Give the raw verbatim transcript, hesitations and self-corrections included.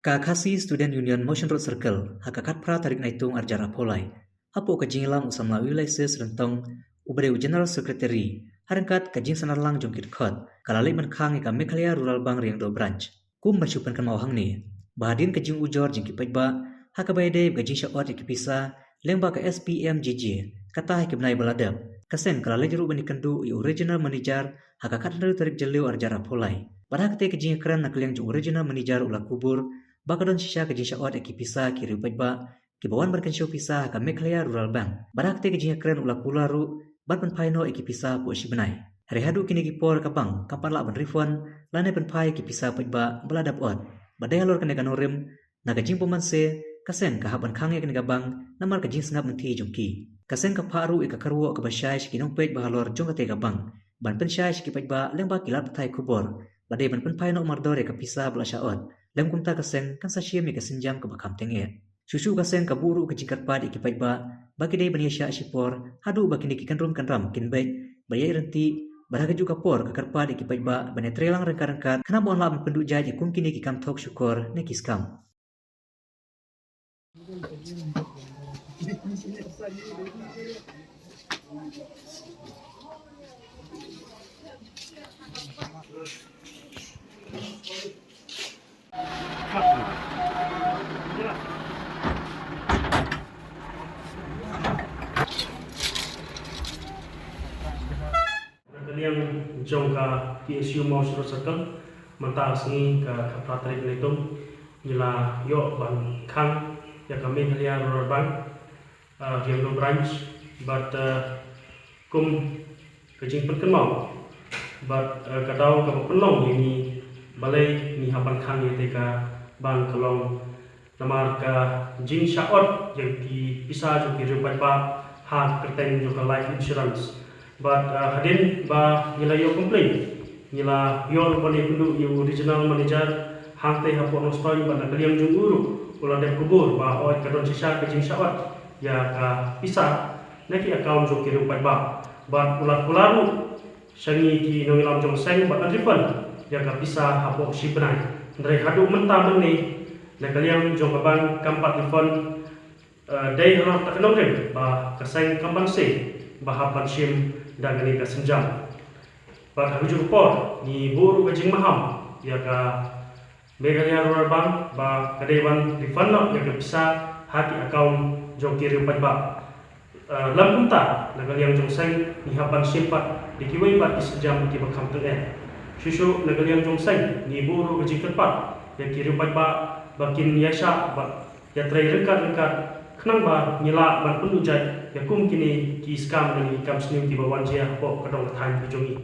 Ka Khasi Student Union Mawshynrut Circle, ha ka khatphra tarik Naitung arhajar arphew lai, hapoh ka jingïalam u samla Ulysses Ryntong, uba dei u General Secretary, ha ryngkat ka jingsynrang jong ki dkhot, ka la leit ban khang ïa ka Meghalaya Rural Bank Riangdo Branch. Kum ban shu pynkynmaw hangne, ba hadien ka jingujor jong ki paidbah, ha kaba ïadei bad ka jingshah ot ïa ki pisa, lyngba ka S P M G G, kata ha ki bnai ba la dep, ka seng ka la leit ruh ban ïakynduh ïa u Regional Manager, ha ka khathynriew tarik Jylliew arhajar arphew lai. Bad ha katei ka jingïakren na ka liang jong u Regional Manager u la kubur, ba ka don shisha ka jingshah ot ïa ki pisa ki riew paidbah, kiba wan ban kynshew pisa ha ka Meghalaya Rural Bank. Bad ha katei ka jingïakren u la kular ruh, ban pynphai noh ïa ki pisa hapoh shi bnai. Hynrei haduh kine ki por ka bank, kam pat lah ban refund, lane pynphai ïa ki pisa paidbah, ba la dep ot. Bad dei halor kane ka nongrim, na ka jingbymman se, ka seng ka hap ban khang ïa kane ka bank, namar ka jingsngap mynthi jong ki. Ka seng ka phah ruh ïa ka kyrwoh kaba shai sha ki nongpeit bahalor jong katei ka bank. Ban pynshai sha ki paidbah lyngba ki lad pathai khubor. Ba dei ban pynphai noh mardor ïa ka pisa ba la shah ot. Lym kumta ka seng kan sa shim ïa ka sienjam kaba kham tyngeh. Shuh shuh ka seng ka buh ruh ka jingkyrpad ïa ki paidbah. Ba ki dei ban ïaishah shipor. Haduh ba kine ki kynrum kynram kin beit. Ba ïaid ryntih. Bad ha kajuh ka por ka kyrpad ïa ki paidbah. Ban ïatreilang ryngkat ryngkat. Khnang ban lah ban pynduh jait ïa kum kine ki kam thok shukor ne ki scam. Na ka liang jong ka P S U Mawshynrut Circle, mynta ka sngi ka khatphra tarik Naitung, ngi la ïoh ban khang ïa ka Meghalaya Rural Bank, ah, Riangdo Branch, bad, ah, kum ka jingpynkynmaw, bad, ah, ka daw kaba pynlong ïa ngi balei ngi hap ban khang ïa katei ka bank ka long namar ka jingshah ot jong ki pisa jong ki riew paidbah ha ka kyrteng jong ka life insurance. Bad, ah, hadien ba ngi la ïoh complain, ngi la ïoh ruh ban ïakynduh ïa u regional manager hangtei hapoh Nongstoiñ bad na ka liang jong u ruh u la dep kubur ba hooid ka don shisha ka jingshah ot ïa ka pisa na ki account jong ki riew paidbah. Bad u la kular ruh sha ngi ki nongïalam jong seng bad yn refund ïa ka pisa hapoh shi bnai. Hynrei haduh mynta mynne na ka liang jong ka bank kam pat refund, eh, dei halor kata ka nongrim ba ka seng kam banse ba hap ban shim da kane ka sienjam. Bad ha kajuh ka por ngi buh ruh ka jingmaham ïa ka Meghalaya Rural Bank ba ka dei ban refund noh ïa ka pisa ha ki account jong ki riew paidbah. Eh, lym kumta, na ka liang jong seng ngi hap ban shim pat da kiwei pat ki sienjam kiba kham tyngeh. Shuh shuh na ka liang jong seng ngi buh ruh ka jingkyrpad ïa ki riew paidbah ba kin ïaishah bad ïatrei ryngkat ryngkat khnang ba ngi lah ban pynduh jait ïa kum kine ki scam ne ki kam sniew kiba wan jia hapoh ka dong ka thaiñ ka jong ngi.